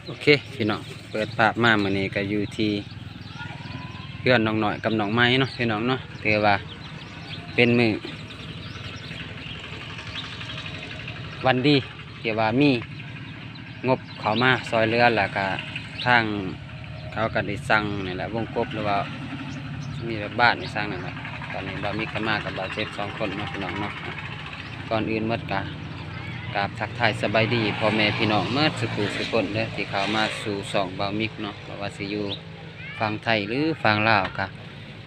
ໂອເຄພີ່ນ້ອງ, ເປີດພາບມາມື້ນີ້ກໍຢູ່ທີ່ເຮືອນນ້ອງນ້ອຍກັບນ້ອງໃໝ່ເນາະພີ່ນ້ອງເນາະ. ຖືວ່າເປັນມື້ວັນດີ ທີ່ວ່າມີງົບເຂົ້າມາຊ່ອຍເຫຼືອ ແລ້ວກະທາງເຂົາກໍໄດ້ສັ່ງນີ້ແຫຼະ ວົງກົບ ຫຼືວ່າມີແບບບ້ານໄດ້ສັ່ງນັ້ນແຫຼະ. ຕອນນີ້ບ່າວມິກກໍມາກັບບ່າວເຈັບສອງຄົນເນາະພີ່ນ້ອງເນາະ. ກ່ອນອື່ນໝົດກໍກາບທັກທາຍສະບາຍດີພໍ່ແມ່ພີ່ນ້ອງໝົດສູ່ຜູ້ສູ່ຄົນເດີ ທີ່ເຂົ້າມາສູ່ຊ່ອງບ່າວມິກເນາະ. ບໍ່ວ່າຊິຢູ່ຝັ່ງໄທ ຫຼື ຝັ່ງລາວ ກໍ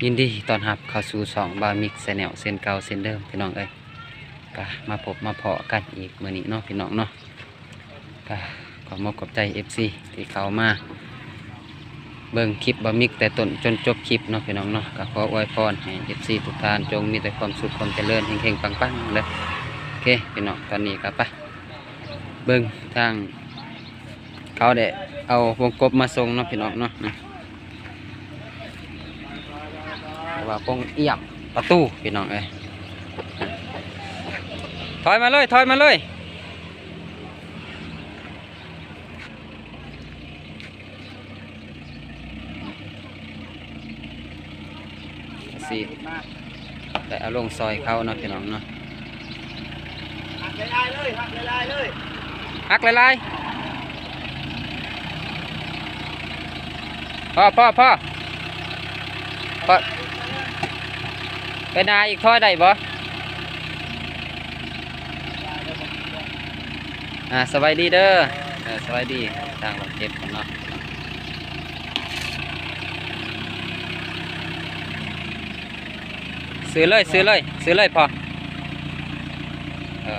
ຍິນດີຕ້ອນຮັບເຂົ້າສູ່ຊ່ອງບ່າວມິກແຊນແນວເຊັ່ນເກົ່າເຊັ່ນເດີມພີ່ນ້ອງເອີຍ. ກະມາພົບມາພໍ້ກັນອີກມື້ນີ້ເນາະພີ່ນ້ອງເນາະ. ກະຂອບມົກຂອບໃຈເອັຟຊີທີ່ເຂົ້າມາເບິ່ງຄລິບບ່າວມິກແຕ່ຕົ້ນຈົນຈົບຄລິບເນາະພີ່ນ້ອງເນາະ. ກະຂໍອວຍພອນໃຫ້ເອັຟຊີທຸກທ່ານຈົ່ງມີແຕ່ຄວາມສຸກຄວາມຈະເລີນ ເຮັງໆປັງໆເດີ. ໂອເຄພີ່ນ້ອງ, ຕອນນີ້ກະໄປເບິ່ງທາງ ເຂົາໄດ້ເອົາວົງກົບມາສົ່ງເນາະພີ່ນ້ອງເນາະ. ແຕ່ວ່າກົງອຽບປະຕູພີ່ນ້ອງເອີຍ. ຖອຍມາເລີຍ ຖອຍມາເລີຍ. ຊິໄດ້ເອົາລົງຊ່ອຍເຂົາເນາະພີ່ນ້ອງເນາະ. ຫັກຫຼາຍໆເລີຍ ຫັກຫຼາຍໆເລີຍ ຫັກຫຼາຍໆ. ພໍ ພໍ ພໍ ພໍ. ໄປນາອີກ ຖອຍໄດ້ບໍ່? ອ່າ ສະບາຍດີເດີ. ເອີ ສະບາຍດີ ທາງບາດເຈັບເນາະ. ຊື້ເລີຍ ຊື້ເລີຍ ຊື້ເລີຍພໍ່. ເອີ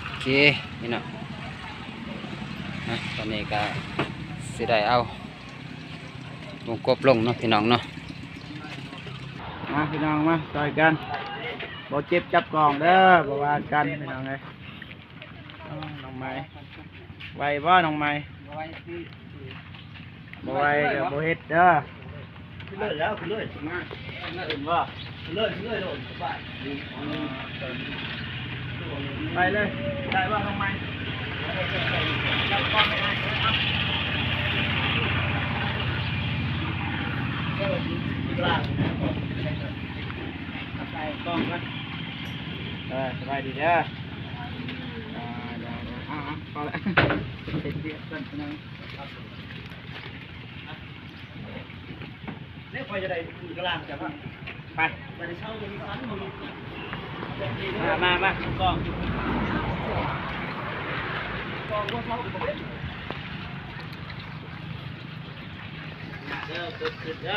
ໂອເຄພີ່ນ້ອງ. ອ່ະ ຕອນນີ້ກະຊິໄດ້ເອົາວົງກົບລົງເນາະພີ່ນ້ອງເນາະ. ມາພີ່ນ້ອງ ມາຊ່ອຍກັນ ບໍ່ເຈັບຈັບກອງເດີ ບໍ່ວ່າກັນພີ່ນ້ອງເອີຍ. ນ້ອງໃໝ່ ໄຫວບໍ່ນ້ອງໃໝ່? ບໍ່ໄຫວ ຄື ບໍ່ໄຫວກໍບໍ່ເຮັດເດີ. ຂຶ້ນເລີຍແລ້ວ ຂຶ້ນເລີຍ ມາ ເຫັນບໍ່? ຂຶ້ນເລີຍ ຂຶ້ນເລີຍໂລດ ສະບາຍ. ໄປເລີຍ ໄດ້ບໍ່ນ້ອງໃໝ່? ຈັບກ້ອງໄດ້ ເອີ ກາງ ໃສ່ກ້ອງກ່ອນ. ເອີ ສະບາຍດີເດີ. ອ່າ ດຽວ ອ່າ ພໍລະ ເຮັດວຽກກ່ອນພີ່ນ້ອງ. ເດ້ ຂ້ອຍຈະໄດ້ຄືກະລາງຈະມາ ໄປ ຈະໄດ້ເຊົ່າ ຈະມີຄັນ ມາ ມາ ມາ ກອງ ກອງບໍ່ເຊົ່າກໍບໍ່ເປັນ ເດີ ເກີດຂຶ້ນເດີ.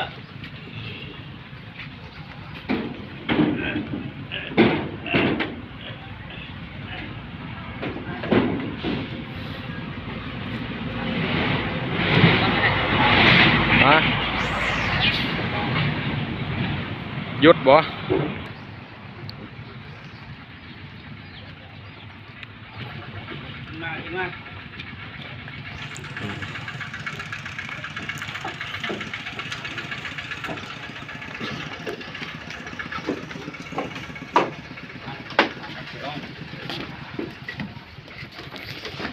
ຮະ ຢຸດບໍ່? ມາ ມາ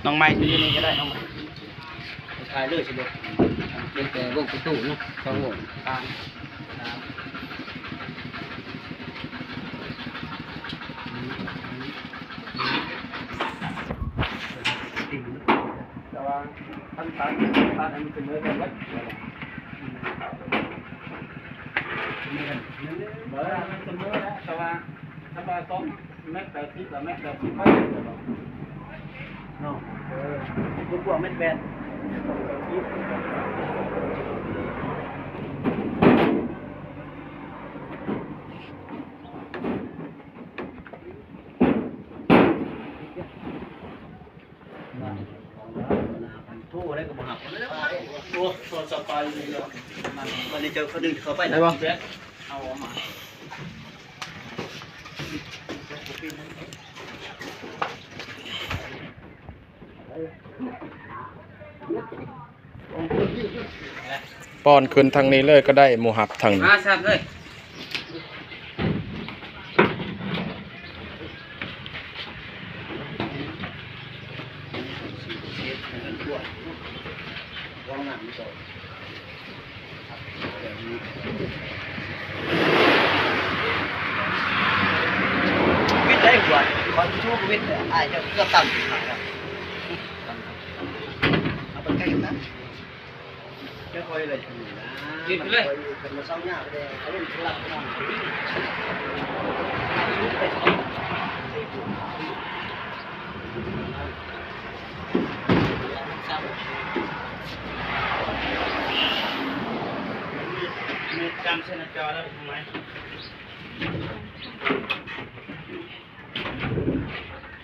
ນ້ອງໃໝ່ຢູ່ນີ້ກໍໄດ້ ນ້ອງໃໝ່ ຖ່າຍເລີຍຊິເດ້. ເປັນແຕ່ວົງປະຕູເນາະ ສອງວົງ ກາງ ກາງ ແຕ່ວ່າຄັນຕັດ ຕັດໃຫ້ມັນສະເໝີກັນເບິດ ເອີ ມັນສະເໝີແລ້ວ ແຕ່ວ່າຄັນວ່າສອງ ແມັດແປດສິບ ແມັດແປດສິບ ເນາະ ເອີ ກວ່າແມັດແປດ ໂທໄດ້ກໍບໍ່ຮັບ ໂອ້ ໂທລະສັບໄປ ບັດນີ້ເຈົ້າ ເຂົາດຶງເຂົ້າໄປ ໄດ້ບໍ່? ເອົາອອກມາ. ປ້ອນຂຶ້ນທາງນີ້ເລີຍກໍໄດ້ ໝູ່ຮັບທາງນີ້ ມາຊັບເລີຍ. ວິດໄດ້ຫົວ ຄອນຊູວິດ ອ້າຍເຈົ້າເກືອບຕຳ ເອົາໄປໃກ້ກັນນະ. ໂອ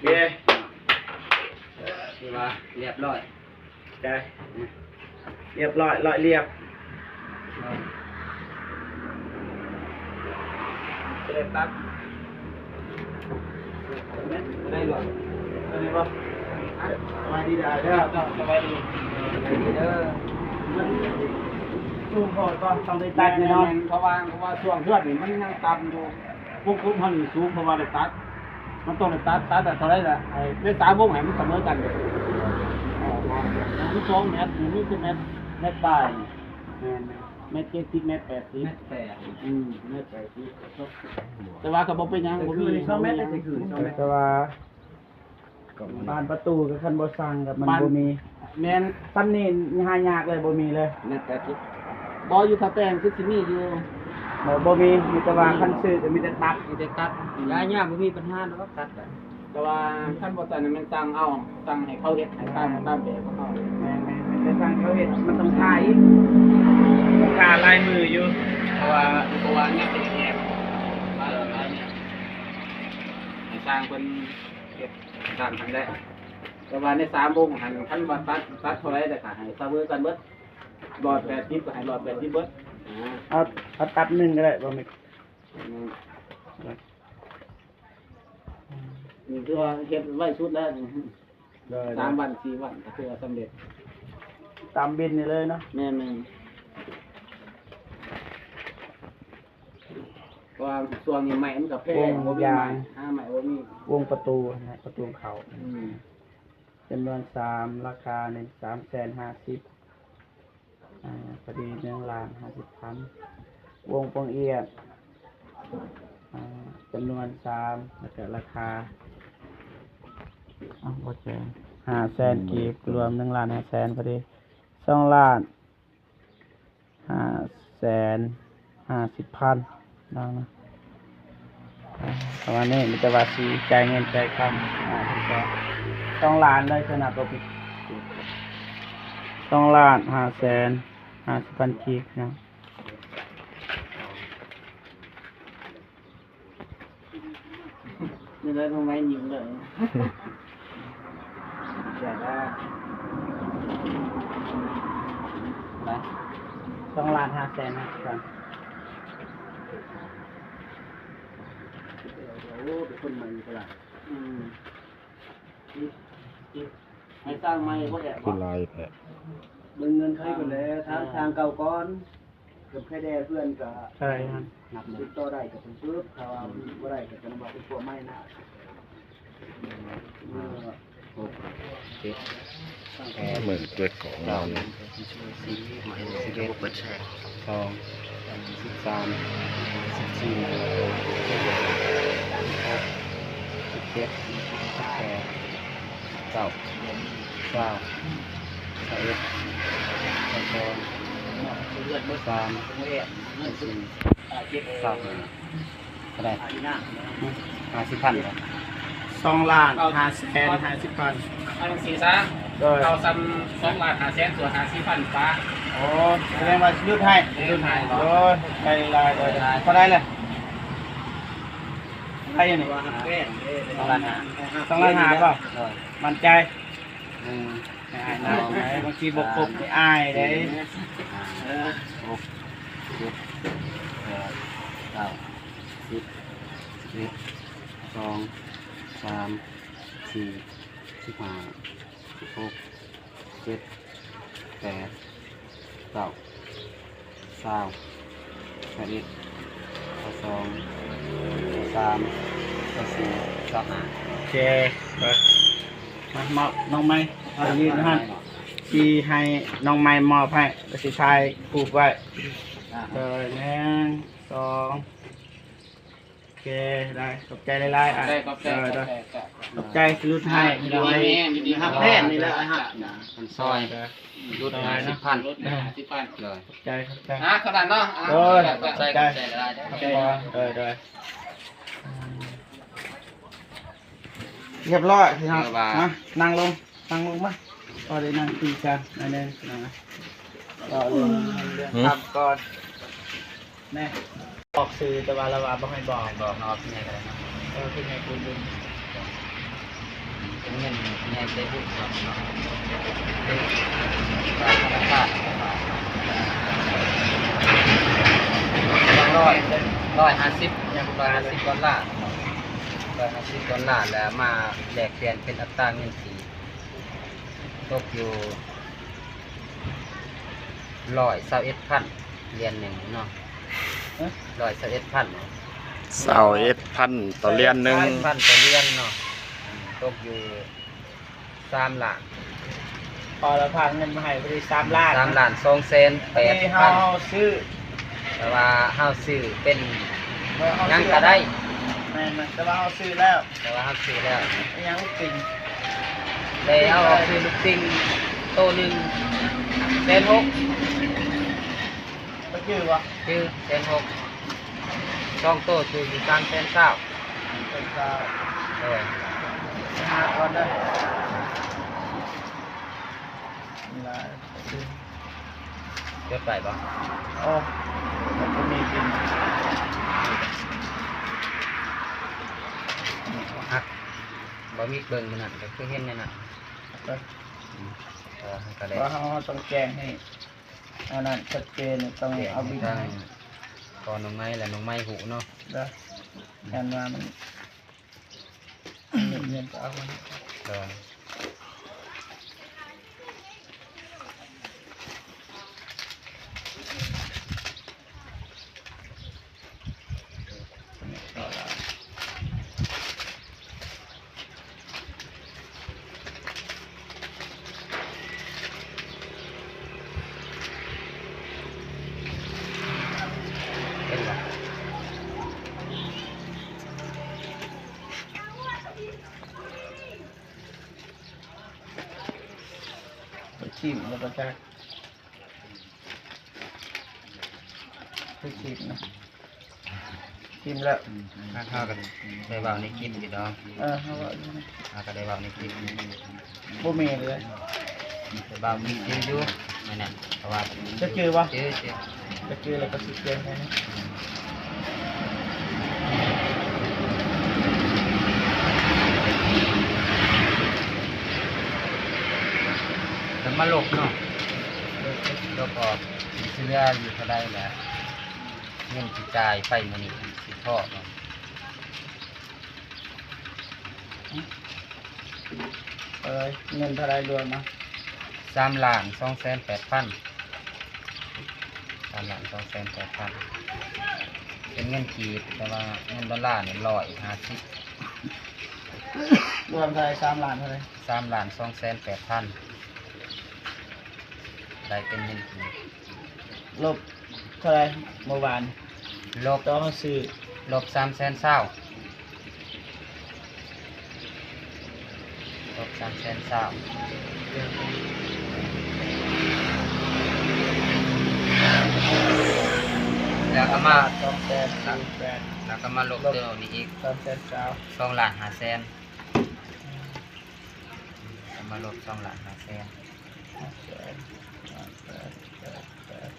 ເຄ ຖືວ່າຮຽບຮ້ອຍ. ໄດ້ ຮຽບຮ້ອຍ ລອຍລຽບ ຈະໄດ້ຕັດ ໄດ້ຫຼວງ ສະບາຍດີເດີ ສະບາຍດີເດີ ມັນສູງພໍຕ້ອງ ຕ້ອງໄດ້ຕັດແນ່ນອນ ເພາະວ່າ ເພາະວ່າຊ່ວງເຮືອນນີ້ມັນຍັງຕ່ຳຢູ່. ວົງກົບເຮົານີ້ສູງ ເພາະວ່າໄດ້ຕັດ ມັນຕ້ອງໄດ້ຕັດ ຕັດແຕ່ເທົ່າໃດລະ ໃຫ້ໄດ້ສາມວົງໃຫ້ມັນສະເໝີກັນ ເອີ ມັນສອງແມັດ ມີແຕ່ແມັດ ແມັດປາຍ ແມ່ນໆ ແມັດເຈັດສິບ ແມັດແປດສິບ ແມັດແປດ ອືມ ແມັດແປດສິບ ແຕ່ວ່າກໍບໍ່ເປັນຫຍັງ ບໍ່ມີ ສອງແມັດ ແຕ່ຄືສອງແມັດ ແຕ່ວ່າ ບານປະຕູກໍຄັນບໍ່ສັ່ງກໍມັນບໍ່ມີ ແມ່ນ ສ່ຳນີ້ຫາຍາກເລີຍ ບໍ່ມີເລີຍ ແມັດແປດສິບ ບໍ່ ຢູ່ທ່າແປງຄືຊິມີຢູ່ ບໍ່ ບໍ່ມີ ມີແຕ່ວ່າຄັນຊື້ກໍມີແຕ່ຕັດ ມີແຕ່ຕັດ ອືມ ຢາຍາ ບໍ່ມີປັນຫາດອກ ຕັດ ແຕ່ວ່າຄັນບໍ່ສັ່ນແມ່ນສັ່ງເອົາ ສັ່ງໃຫ້ເຂົາເຮັດໃຫ້ຕາມ ຕາມແບບຂອງເຂົາ ແມ່ນໆ ແຕ່ສັ່ງເຂົາເຮັດ ມັນຕ້ອງຖ້າອີກ ຕ້ອງຖ້າລາຍມືຢູ່ ເພາະວ່າ ເພາະວ່າຍັງເຮັດແຍກ ມາແລ້ວຫຼາຍແຍກ ໃຫ້ຊ່າງເພິ່ນເຮັດ ຕາມຫັ້ນແຫຼະ ແຕ່ວ່າໃນສາມວົງຫັ້ນ ຄັນວ່າຕັດ ຕັດເທົ່າໃດແລ້ວກໍໃຫ້ສະເໝີກັນເບິດ ຮ້ອຍແປດສິບກໍໃຫ້ຮ້ອຍແປດສິບເບິດ ເອົາ ເອົາຕັດໜຶ່ງກໍໄດ້ ບໍ່ມີ ອືມ ນີ້ຄືວ່າເຮັດໄວສຸດແລ້ວ ໂດຍ ສາມວັນ ສີ່ວັນ ກໍຖືວ່າສຳເລັດ ຕາມບິນນີ້ເລີຍເນາະ ແມ່ນໆ. ເພາະວ່າຊ່ວງນີ້ໄມ້ມັນກໍແພງ ບໍ່ມີໄມ້ ຫາໄມ້ບໍ່ມີ ວົງປະຕູນະ ປະຕູເຂົ້າ ອືມ ຈຳນວນສາມ ລາຄານີ້ ສາມແສນຫ້າສິບ ອາ ພໍດີ ໜຶ່ງລ້ານຫ້າສິບພັນ ວົງປອງອຽດ ອາ ຈຳນວນສາມ ແລ້ວກໍລາຄາ ເອົາ ບໍ່ແສນ ຫ້າແສນກີບ ລວມ ໜຶ່ງລ້ານຫ້າແສນ ພໍດີ ສອງລ້ານ ຫ້າແສນຫ້າສິບພັນ ເອົານະ ປະມານນີ້ ມີແຕ່ວ່າຊິຈ່າຍເງິນຈ່າຍຄຳ ອາ ສອງລ້ານເລີຍ ຊະນະ ຕົກ ສອງລ້ານຫ້າແສນຫ້າສິບພັນກີບເນາະ. ນີ້ແຫຼະ ນ້ອງໄມ້ຍິ້ມເລີຍ ສອງລ້ານຫ້າແສນຫ້າສິບພັນ ໂອ້ ເປັນຄົນໃໝ່ຢູ່ຕະຫຼາດ ອືມ ໃຫ້ສ້າງໃໝ່ບໍ່ແອບ ຄືຫຼາຍແທ້ ເບິ່ງເງື່ອນໄຂກ່ອນແຫຼະ ທາງ ທາງເກົ່າກ່ອນ. ເກັບໄຂ່ແດ່ເພື່ອນກະ ໃຊ່ ນັບເບິ່ງ ຕິດຕໍ່ໄດ້ກະເປັນປຶບ ຖ້າວ່າບໍ່ໄດ້ກະຈະນຳວ່າເປັນພວກໃໝ່ນະ ຫົກ ເຈັດ ແປດ ມື້ເກີດຂອງເຮົານີ້ ສິບເອັດ ສອງ ສິບສາມ ສິບສີ່ ສິບຫົກ ສິບເຈັດ ສິບແປດ ສິບເກົ້າ ຊາວ ຊາວເອັດ ຊາວສອງ ຊາວສາມ ຊາວສີ່ ຊາວເຈັດ ຊາວຫ້າ ເທົ່າໃດ? ຫ້າສິບພັນບໍ່? ສອງລ້ານຫ້າແສນຫ້າສິບພັນ ເອົາຈັ່ງຊີ້ຊະ ໂດຍ ເອົາຊ່ຳສອງລ້ານຫ້າແສນ ສ່ວນຫ້າສິບພັນປະ ໂອ້ ສະແດງວ່າຫຼຸດໃຫ້ ຫຼຸດໃຫ້ ໂດຍ ໄດ້ຫຼາຍ ໂດຍ ເທົ່າໃດລະ? ໄດ້ຢູ່ນີ້ ສອງລ້ານຫ້າ ສອງລ້ານຫ້າບໍ່? ໂດຍ ໝັ້ນໃຈ ໜຶ່ງ ອ້າຍນຳ ບາງທີບໍ່ຄົບ ອ້າຍເດ້ ຫ້າ ຫົກ ເຈັດ ແປດ ເກົ້າ ສິບ ສິບເອັດ ສອງ ສາມ ສີ່ ສິບຫ້າ ສິບຫົກ ເຈັດ ແປດ ເກົ້າ ຊາວ ຊາວເອັດ ຊາວສອງ ຊາວສາມ ຊາວສີ່ ຊາວຫ້າ ໂອເຄ ມາມອບນ້ອງໃໝ່ ເອົາຢືນຫັ້ນ ຊິໃຫ້ນ້ອງໃໝ່ມອບໃຫ້ ແລ້ວຊິຖ່າຍຮູບໄວ້ ອ່າ ເດີ ໜຶ່ງ ສອງ ໂອເຄ ໄດ້ ຂອບໃຈຫຼາຍໆ ຂອບໃຈ ອ່ະ ຂອບໃຈ ເດີ ຂອບໃຈ ຂອບໃຈ ຂອບໃຈ ຫຼຸດໃຫ້ ອ່າ ພີ່ນ້ອງ ຢູ່ດີມີແຮງ ຢູ່ດີຮັບແພງນີ້ແຫຼະ ອ່າ ມັນຊ່ອຍ ເດີ ຫຼຸດຫ້າສິບພັນ ລົດຫ້າສິບພັນ ເດີ ຂອບໃຈ ຂອບໃຈ ອ່າ ເທົ່ານັ້ນເນາະ ອ່າ ເດີ ຂອບໃຈ ຂອບໃຈ ຂອບໃຈຫຼາຍໆ ເດີ ເດີ ເດີ ຮຽບຮ້ອຍພີ່ນ້ອງ ເອີ ວ່າ ມາ ນັ່ງລົງ ນັ່ງລົງມາ ກໍໄດ້ນັ່ງຄຸຍກັນໜ້ອຍໜຶ່ງ ພີ່ນ້ອງ ກໍເລື່ອງ ເລື່ອງ ຫືມ ຄຳກ່ອນ ແນ່ ບອກຊື່ ແຕ່ວ່າລາວວ່າບໍ່ໃຫ້ບອກ ໃຫ້ບອກເນາະ ເອົາຜູ້ໃຫຍ່ກໍໄດ້ເນາະ ເອີ ຜູ້ໃຫຍ່ຜູ້ໜຶ່ງ ເປັນເງິນຜູ້ໃຫຍ່ໃຈບຸນເນາະ ເປັນ ອ່າ ທະນາຄານ ສອງຮ້ອຍ ຮ້ອຍຫ້າສິບ ຫຍັງ ຮ້ອຍຫ້າສິບດອນລາ ຮ້ອຍຫ້າສິບດອນລາ ແລ້ວມາແລກປ່ຽນເປັນອັດຕາເງິນກີບ ຕົກຢູ່ຮ້ອຍຊາວເອັດພັນ ຫຼຽນໜຶ່ງເນາະ ຮະ ຮ້ອຍຊາວເອັດພັນ ຊາວເອັດພັນຕໍ່ຫຼຽນໜຶ່ງ ຊາວເອັດພັນຕໍ່ຫຼຽນເນາະ ຕົກຢູ່ສາມລ້ານ ພໍລະພາເງິນມາໃຫ້ພໍດີສາມລ້ານ ສາມລ້ານສອງແສນແປດພັນ ອັນນີ້ເຮົາຊື້ ແຕ່ວ່າເຮົາຊື້ເປັນຫຍັງກໍໄດ້ ແມ່ນໆ ແຕ່ວ່າເຮົາຊື້ແລ້ວ ແຕ່ວ່າເຮົາຊື້ແລ້ວ ອີຫຍັງລູກປິງ ໄດ້ເອົາອອກຊື້ລູກປິງໂຕໜຶ່ງແສນຫົກ ເຈົ້າຈື່ບໍ່? ຈື່ ແສນຫົກ ສອງໂຕ ຈື່ຢູ່ສາມແສນຊາວ ສາມແສນຊາວ ໂດຍ ໄປຫາກ່ອນເດີ ມີຫຼາຍ ຈົດໄວ້ບໍ່? ໂອ້ ມັນກໍມີກິນ ຮັກ ບໍ່ມີເບິ່ງມື້ນັ້ນກໍຄືເຫັນແນວນັ້ນ ເອີ ເອີ ເຮົາກໍໄດ້ ວ່າເຮົາ ເຮົາຕ້ອງແຈ້ງໃຫ້ ອັນນັ້ນຊັດເຈນ ຕ້ອງເອົາບິນໃຫ້ ແຈ້ງໃຫ້ທາງພໍ່ນ້ອງໄມ້ ແລະ ນ້ອງໄມ້ຮູ້ເນາະ ເດີ ແມ່ນວ່າມັນ ເງິນກໍເອົາມັນ ເອີ ເຫັນບໍ່? ໄປຖິ້ມແລ້ວບໍ່ຈັກ ໄປຖິ້ມນະ ຖິ້ມແລ້ວ ເຮົາກໍໄດ້ເວົ້າໃນຄລິບຢູ່ດອກ ເອີ ເຮົາເວົ້າຢູ່ນະ ເຮົາກໍໄດ້ເວົ້າໃນຄລິບ ບໍ່ແມ່ນເລີຍ ແຕ່ວ່າມີຈື່ຢູ່ ແມ່ນນະ ເພາະວ່າ ເຈົ້າຈື່ບໍ່? ຈື່ ຈື່ ເຈົ້າຈື່ແລ້ວກໍຊິປ່ຽນໃຫ້ ແລ້ວມາລົບເນາະ ລົບອອກ ຊິເຫຼືອຢູ່ເທົ່າໃດລະ ເງິນທີ່ຈ່າຍໄປມື້ນີ້ຊິພໍບໍ່? ເອີ ເງິນເທົ່າໃດລວມນະ? ສາມລ້ານສອງແສນແປດພັນ ສາມລ້ານສອງແສນແປດພັນ ເປັນເງິນກີບ ແຕ່ວ່າເງິນດອນລານີ້ຮ້ອຍຫ້າສິບ ລວມເທົ່າໃດ? ສາມລ້ານເທົ່າໃດ? ສາມລ້ານສອງແສນແປດພັນ ໄດ້ເປັນເງິນກີບ ລົບເທົ່າໃດມື້ວານ? ລົບ ຕອນເຮົາຊື້ ລົບສາມແສນຊາວ ລົບສາມແສນຊາວ ແລ້ວກໍມາ ສອງແສນ ແລ້ວກໍມາລົບຕົວນີ້ອີກ ສອງແສນຊາວ ສອງລ້ານຫ້າແສນ ມາລົບສອງລ້ານຫ້າແສນ ຫ້າແສນ ຫ້າແສນ ແປດ ແປດ ແປດ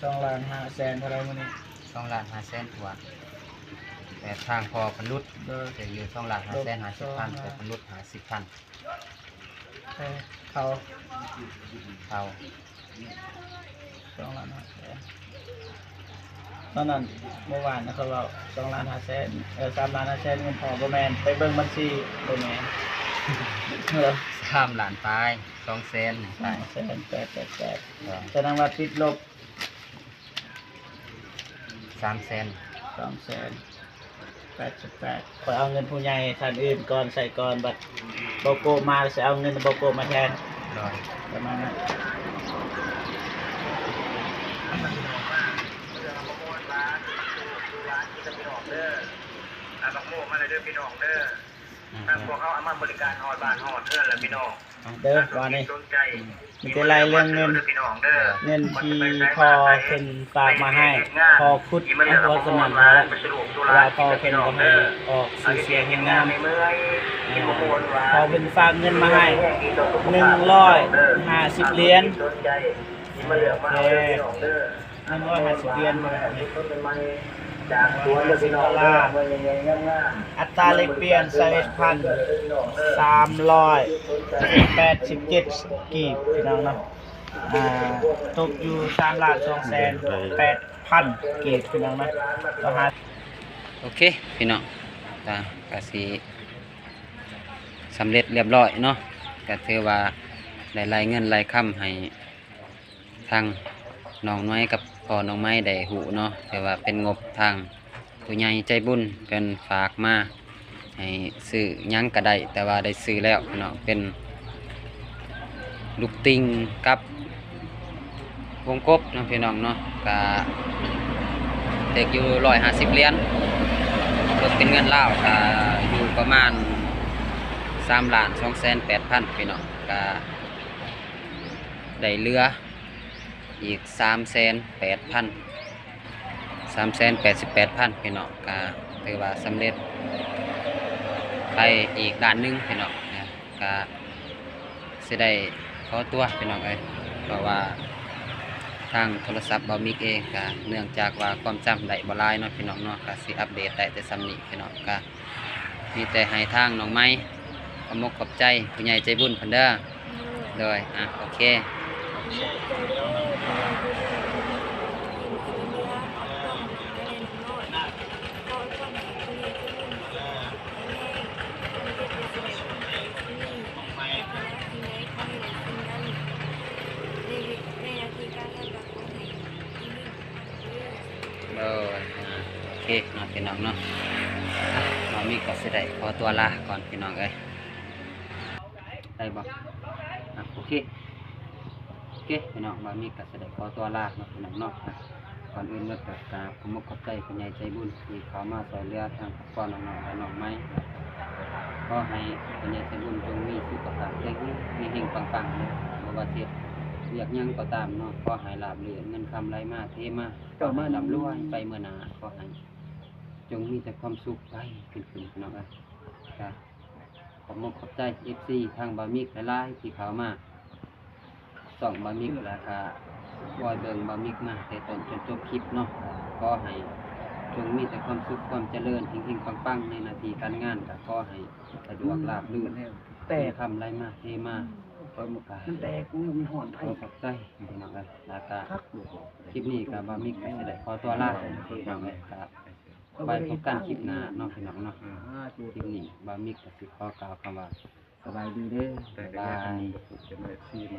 ສອງລ້ານຫ້າແສນເທົ່າໃດມື້ນີ້? ສອງລ້ານຫ້າແສນກວ່າ ແຕ່ທາງພໍ່ເພິ່ນຫຼຸດ ໂດຍ ເຫຼືອຢູ່ສອງລ້ານຫ້າແສນຫ້າສິບພັນ ແຕ່ເພິ່ນຫຼຸດຫ້າສິບພັນ ເອີ ເຂົາ ເຂົາ ສອງລ້ານຫ້າແສນ ຕອນນັ້ນ ເມື່ອວານນະ ເຂົາເວົ້າສອງລ້ານຫ້າແສນ ເອີ ສາມລ້ານຫ້າແສນເງິນພໍ່ ບໍ່ແມ່ນ ໄປເບິ່ງບັນຊີ ບໍ່ແມ່ນ ສາມລ້ານປາຍ ສອງແສນປາຍ ສອງແສນແປດ ແປດ ແປດ ສະແດງວ່າຕິດລົບ ສາມແສນ ສອງແສນແປດສິບແປດ. ຂ້ອຍເອົາເງິນຜູ້ໃຫຍ່ທ່ານອື່ນກ່ອນ ໃສ່ກ່ອນ ບັດບໍ່ໂກະມາ ຊິເອົາເງິນບໍ່ໂກະມາແທນ. ໂດຍ ປະມານນັ້ນ. ອືມ ພວກເຮົາເອົາມາບໍລິການຮອດບ້ານຮອດເຮືອນແລ້ວ ພີ່ນ້ອງ. ເດີ ວ່ານີ້ ມີແຕ່ໄລ່ເລື່ອງເງິນ ເງິນທີ່ພໍ່ເພິ່ນຝາກມາໃຫ້ ພໍ່ຄຸດ ເພາະສະນັ້ນແລ້ວ ວ່າພໍ່ເພິ່ນບໍ່ໃຫ້ອອກຊື່ສຽງໃຫ້ງາມ. ພໍ່ເພິ່ນຝາກເງິນມາໃຫ້ ໜຶ່ງຮ້ອຍຫ້າສິບຫຼຽນ. ໂອເຄ ໜຶ່ງຮ້ອຍຫ້າສິບຫຼຽນ ໜຶ່ງຮ້ອຍຫ້າສິບດອນລາ. ອັດຕາແລກປ່ຽນ ຊາວເອັດພັນສາມຮ້ອຍແປດສິບເຈັດກີບ ພີ່ນ້ອງເນາະ. ອ່າ ຕົກຢູ່ສາມລ້ານສອງແສນແປດພັນກີບ ພີ່ນ້ອງເນາະ. ໂອເຄ ພີ່ນ້ອງ ກະ ກະຊິສຳເລັດລຽບລ້ອຍເນາະ. ກະຖືວ່າໄດ້ໄລ່ເງິນໄລ່ຄຳໃຫ້ ທາງນ້ອງນ້ອຍກັບພໍ່ນ້ອງໄມ້ໄດ້ຮູ້ເນາະ, ແຕ່ວ່າເປັນງົບທາງຜູ້ໃຫຍ່ໃຈບຸນເພິ່ນຝາກມາໃຫ້ຊື້ຫຍັງກະໄດ້ ແຕ່ວ່າໄດ້ຊື້ແລ້ວເນາະ, ເປັນລູກຕິ່ງກັບວົງກົບເນາະ ພີ່ນ້ອງເນາະ. ກະເຖິກຢູ່ຮ້ອຍຫ້າສິບຫຼຽນ ເບີກເປັນເງິນລາວກະຢູ່ປະມານສາມລ້ານສອງແສນແປດພັນ ພີ່ນ້ອງ. ກະ ໄດ້ເຫຼືອອີກສາມແສນແປດພັນ ສາມແສນແປດສິບແປດພັນ ພີ່ນ້ອງ. ກະຖືວ່າສຳເລັດໄປອີກດ້ານໜຶ່ງ ພີ່ນ້ອງ. ກະຊິໄດ້ຂໍຕົວ ພີ່ນ້ອງເອີຍ, ເພາະວ່າທາງໂທລະສັບບ່າວມິກເອງ ກະເນື່ອງຈາກວ່າຄວາມຈຳໄດ້ບໍ່ຫຼາຍເນາະ ພີ່ນ້ອງເນາະ, ກະຊິອັບເດດໄດ້ແຕ່ສ່ຳນີ້ ພີ່ນ້ອງ. ກະ ມີແຕ່ໃຫ້ທາງນ້ອງໄມ້ຂອບມົກຂອບໃຈຜູ້ໃຫຍ່ໃຈບຸນເພິ່ນເດີ. ໂດຍ ໂດຍ ອ່ະ ໂອເຄ. ໂດຍ ອ່າ ໂອເຄເນາະ ພີ່ນ້ອງເນາະ. ອ່ະ ບ່າວມິກກໍຊິໄດ້ຂໍຕົວລາກ່ອນ ພີ່ນ້ອງເອີຍ, ໄດ້ບໍ່? ອ່ະ ໂອເຄ ໂອເຄ ພີ່ນ້ອງ, ບ່າວມິກກໍຊິໄດ້ຂໍຕົວລາເນາະ ພີ່ນ້ອງເນາະ. ອ່ະ ກ່ອນອື່ນໝົດກໍກາບຂອບມົກຂອບໃຈຜູ້ໃຫຍ່ໃຈບຸນທີ່ເຂົ້າມາຊ່ວຍເຫຼືອທາງຄອບຄົວນ້ອງໆ ແລະ ນ້ອງໄມ້. ຂໍໃຫ້ຜູ້ໃຫຍ່ໃຈບຸນຈົ່ງມີສຸຂະພາບແຂງແຮງ ເຮັງໆ ປັງໆ ເດີ. ບໍ່ວ່າເຮັດວຽກຫຍັງກໍຕາມເນາະ, ຂໍໃຫ້ລາບລື່ນ ເງິນຄຳໄຫຼມາເທມາ, ຂໍໃຫ້ລ່ຳລວຍໄປເມືອໜ້າ, ຂໍໃຫ້ຈົ່ງມີແຕ່ຄວາມສຸກໄປຂຶ້ນໆ ພີ່ນ້ອງເອີຍ. ກະຂອບມົກຂອບໃຈເອັຟຊີທາງບ່າວມິກຫຼາຍໆ ທີ່ເຂົ້າມາຊ່ອງບ່າວມິກ ແລ້ວກະຄອຍເບິ່ງບ່າວມິກມາແຕ່ຕົ້ນຈົນຈົບຄລິບເນາະ. ຂໍໃຫ້ຈົ່ງມີແຕ່ຄວາມສຸກຄວາມຈະເລີນ ເຮັງໆ ປັງໆ ໃນໜ້າທີ່ການງານ, ກະຂໍໃຫ້ສະດວກລາບລື່ນ ແຕ່ ເງິນຄຳໄຫຼມາເທມາ. ມັນແຕກ ມັນຮ້ອນໄຟ. ຂອບໃຈພີ່ນ້ອງເອີຍ, ແລ້ວກະຄລິບນີ້ກະບ່າວມິກກະຊິໄດ້ຂໍຕົວລາ ພີ່ນ້ອງເອີຍ. ກະ ໄວ້ພົບກັນຄລິບໜ້າເນາະ ພີ່ນ້ອງເນາະ. ຄລິບນີ້ບ່າວມິກກໍຊິຂໍກ່າວຄຳວ່າ ສະບາຍດີເດີ ບາຍບາຍ.